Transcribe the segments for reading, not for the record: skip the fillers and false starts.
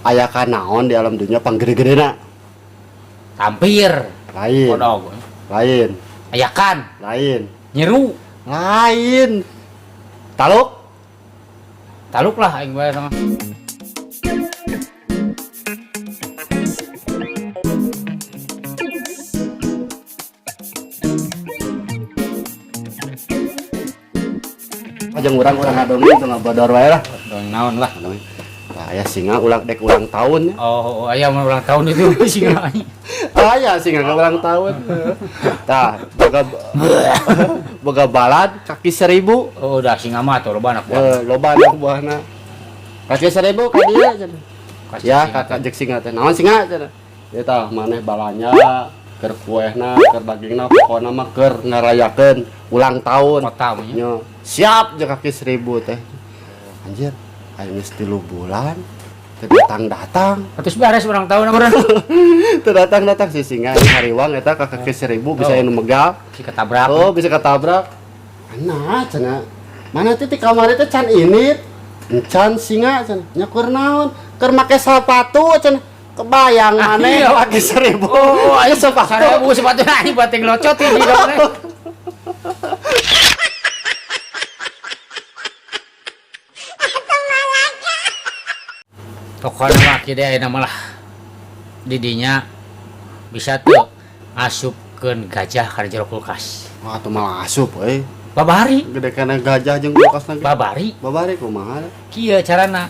Aya naon di alam dunia panggede-gedena? Tampir. Lain. Kodog. Lain. Ayakan. Lain. Nyeru. Lain. Taluk. Taluk lah aing bae sama. Jeung urang-urang ngadongeng teu ngabodor wae lah. Dongeng naon lah. Ngadongeng. Tah aya singa ulang dek ulang tahun ya. Oh, aya mau ulang tahun itu singa. Aya singa ke ulang tahun. Tah, boga boga balad kaki 1000. Oh, udah singa mah tuh loba anak buah. Eh, loba anak buahna. Kaki 1000 ka dieu cenah. Kasih Ya, singa kakak jek singa teh. Naon singa cenah? Ya tah maneh balanya keur kuehna, keur dagingna, pokona mah keur ngarayakeun ulang tahun. Kota punya. Nya, siap jeung kaki 1000 teh. Anjir, aya geus 3 bulan teu datang-datang. Terus beres ulang tahun urang. Teu datang-datang si singa ini hariwang eta ka kaki 1000 bisa Oh. anu megal. Si ketabrak. Oh, bisa ketabrak. Nah, cenah. Mana teh ti kamari teh can init. Encan singa cenah. Nya keur naon? Keur make sepatu cenah. Kebayang Ah, maneh iya. kaki 1000. Oh, ayo sepatu. 1000 sepatu anjing bating locot di kamar. Pokoknya mah kieu ayeuna mah lah. Didinya bisa tuh ngasupkeun gajah kana jero kulkas. Wah, atuh malah asup euy. Babari, Gede kana gajah jeung kulkasna ge. babari Babari kumaha? kieu carana.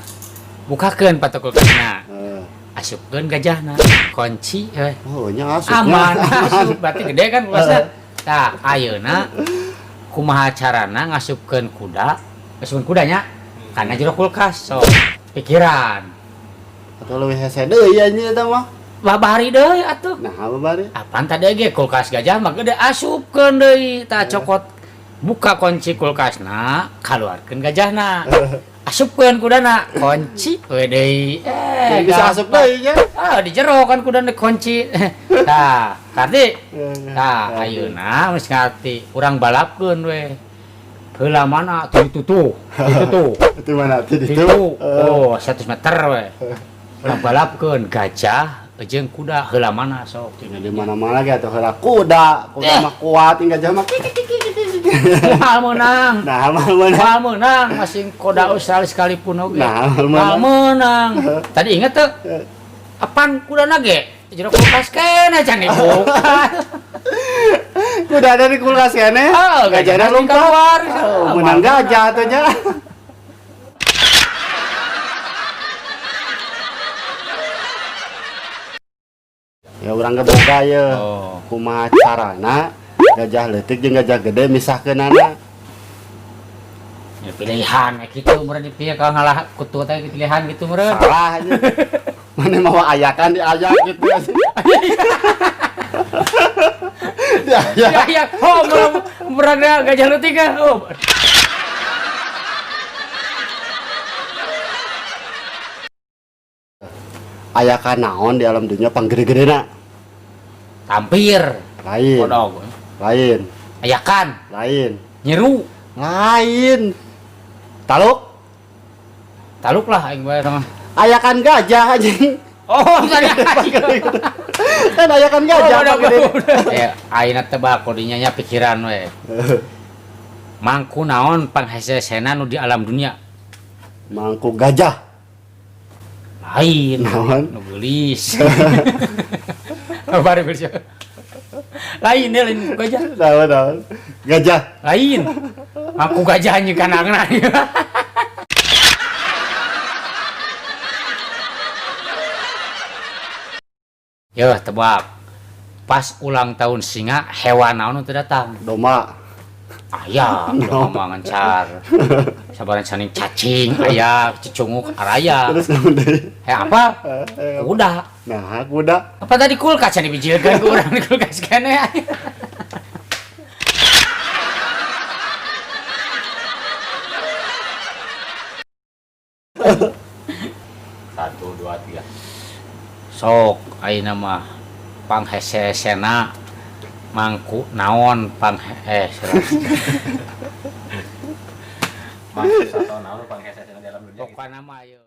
Bukakeun patok kulkasna. Heeh. Asupkeun gajahna. Kunci euy. Oh, nya asup. Aman, asup berarti gede kan kulkasna. Tah, ayeuna kumaha carana ngasupkeun kuda? Ngasupkeun kudanya kana jero kulkas. So, pikiran. Atau leuwih hese deui anjing eta mah. Babari deui atuh. Nah, babari. Apaan tadi ge kulkas gajah mah gede asupkeun deui tah cokot buka kunci kulkasna kaluarkeun gajahna asupkeun kudana kunci we deui Bisa asup deui nya. Ah di jero kan kudana kunci. Tah karti tah ayeuna geus ngarti urang balapkeun we heula mana tuh itu tuh itu tuh Itu mana? Itu itu oh 100 meter we urang balapkeun gajah jeung kuda heula mana sok. Ya, di mana-mana ge atuh heula kuda, kuda mah kuat, gajah mah kik kik kik kik. Moal meunang. Nah, mah meunang. Moal meunang masing koda Australia sekalipun oge. Nah, moal meunang. meunang. Tadi inget tuh. Apaan kudana ge? Jero kulkas kene can dibuka. Kuda ada di kulkas kene. Oh, gajahna gajahna lompat. keluar. Oh, meunang gajah atuh nya. Ya urang ge boga ye. Oh. Kumaha carana gajah leutik jeung gajah gede misahkeunana? Ya pilihan kayak gitu meureun dipieu kalau ngalah kutu teh pilihan gitu meureun. Salah aja. Mana mau ayakan diayak gitu. Diayak. Ya ya, oh meureun gajah leutik ah. Oh. Aya naon di alam dunia panggede-gedena? Tampir. Lain. Kodog. Lain. Ayakan. Lain. Nyeru. Lain. Taluk. Taluk lah aing bae sama. Ayakan gajah anjing. Oh, tadi kan ayakan gajah. Oh, ya, ayeuna tebak kodinya nya pikiran we. Mangku naon panghese-hesena nu di alam dunia? Mangku gajah. Lain. Naon? Nu geulis. Bari geulis. Lain ya, lain gajah. Naon naon. Gajah. Lain. Mangku gajah anjing kanangna. Yo, tebak. Pas ulang tahun singa, hewan naon teu datang? Domba. Aya, domba mah ngencar. Sabaran saning cacing, aya, cicunguk, araya. Terus naon deui? Heh apa? Kuda. Nah, kuda. Apa tadi kulkas yang dibijilkeun ku urang di kulkas kene. Satu, dua, tiga. Sok ayeuna mah panghese-hesena mangku naon pang Mangku satu naon panghese-hesena di alam dunia. Pokona mah ieu.